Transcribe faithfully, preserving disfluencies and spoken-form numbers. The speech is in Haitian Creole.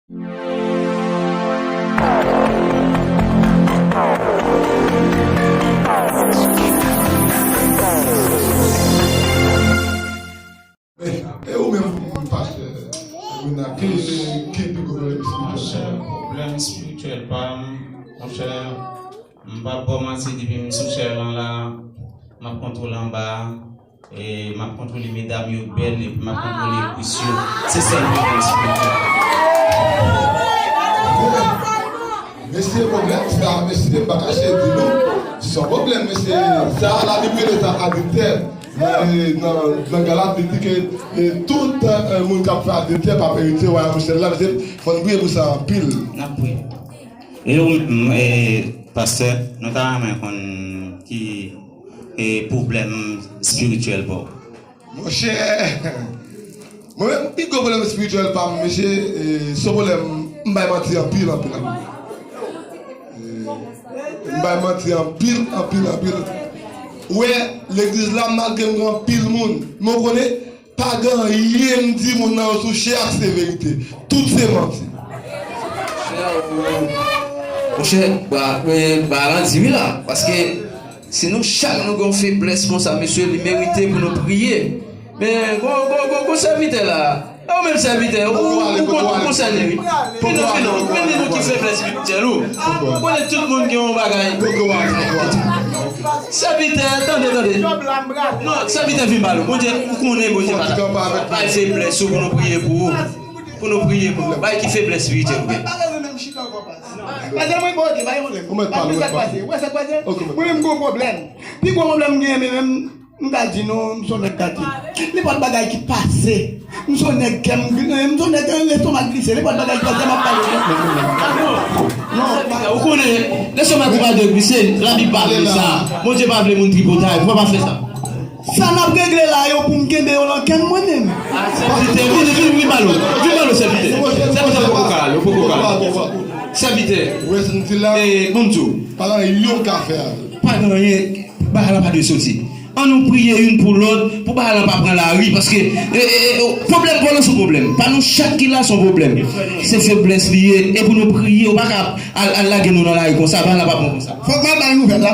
E ou menm, pastè Lounatus, ki pi gwo pwoblèm espirityèl? Monchè, pwoblèm espirityèl pa m, monchè, m p ap ba w manti, depi m sou chè lan la, m ap kontwole anba a, e m ap kontwole medam yo k bèl, epi m ap kontwole kwis yo. Se sèl pwoblèm espirityèl. Mesye, pwoblèm sa, mesye, m pa kache di nou, se yon pwoblèm, mesye. Sa, Labib rele sa adiltè. Nan, nan, nan Galat, li di ke, e, tout, e, moun k ap fè adiltè p ap erite wayòm syèl la, mesye, fò n priye pou sa anpil. N ap priye. E ou menm, e, pastè, nou ta renmen konn ki, e, pwoblèm espirityèl pa w? Monchè, mwen menm, pi gwo pwoblèm espirityèl pa m, mesye, e, se yon pwoblèm, m bay manti anpil, anpil, anpil. E, m bay manti anpil, anpil, anpil. Ou wè, legliz la, malgre m gen anpil moun, men w konnen, pa gen anyen m di moun nan yo sou chè a ki se verite. Tout se manti. Monchè, ba, e, ba lan di wi la, paske si nou chak nou gen yon feblès konsa, mesye, li merite pou nou priye. Men, gon, gon, gon, gon sèvitè la. E ou menm sèvitè, ou, ou, ou, ou konsène wi. Vin non, vin non, vin di nou ki feblès espirityèl ou. Ou konnen tout moun gen yon bagay. Sèvitè, tande, tande. Non, sèvitè vin ba nou. Bondye, ou konnen Bondye pa la. Bay feblès ou pou nou priye pou ou. Pou nou priye pou ou. Bay ki feblès espirityèl ou gen. Pase mwen bon, ok, pa gen pwoblèm. Ou mèt pale, ou mèt pase. Ou wè sa k pase? Ok, mèt. Mwen menm, m gon pwoblèm. Pi gwo pwoblèm m genyen, men menm, m ka di nou, m se yon nèg gate. Nenpòt bagay ki pase, m se yon nèg kè m, m se yon nèg, lestomak glise. Nenpòt bagay ki pase, m ap pale. Non, non, non. Ou konnen, lestomak ou pa dwe glise, Labib pale de sa. Bondye pa vle moun tripotay, fò pa fè sa. Sa n ap regle la yo pou m kenbe yo nan kè m mwen menm. Sèvitè, vin, vin, vin ba nou. Vin ba nou, sèvitè. Sèvitè, ou poko ka ale, ou poko ka ale. Sèvitè, e, bon Dye. Pa gen anyen w ka fè avè l. Pa gen anyen, bagay la pa dwe soti. Ann nou priye youn pou lòt, pou bagay la pa pran lari, paske, e, e, e, pwoblèm pa w lan se yon pwoblèm. Pa nou chak ki la se yon pwoblèm. Se feblès li ye, e pou nou priye, ou pa ka al, al lage nou nan lari konsa, bagay la pa bon konsa. Fòk m al bay nouvèl la.